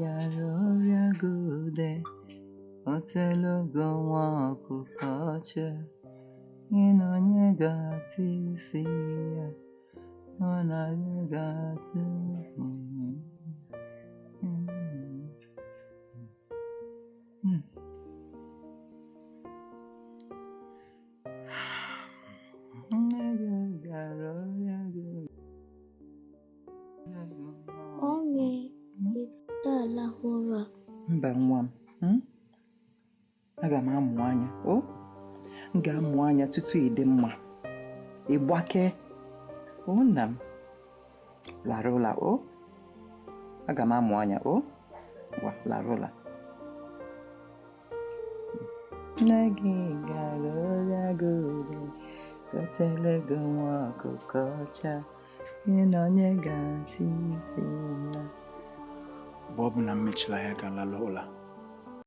gara ọrịa gode, otelogo nwa ọkụkọ ọcha, gị na onye ga-ata isi ya, ọ na gị ga-ata. Nne gị gara ọrịa gode. Mummy, ị ga-alahụ ụra? Mba, nwa m, Aga m amụ anya. O m ga-amụ anya tutu ị dị mma, ị gbakee. O nna m, lara ụla. O aga m amụ anya. O ngwa, lara ụla. Nne gị gara ọrịa gode, gotele gị nwa ọkụkọ ọcha, gị na onye ga-ata isi ya. Mgbe ọ bụla m mechila ya ga lalụ ụla.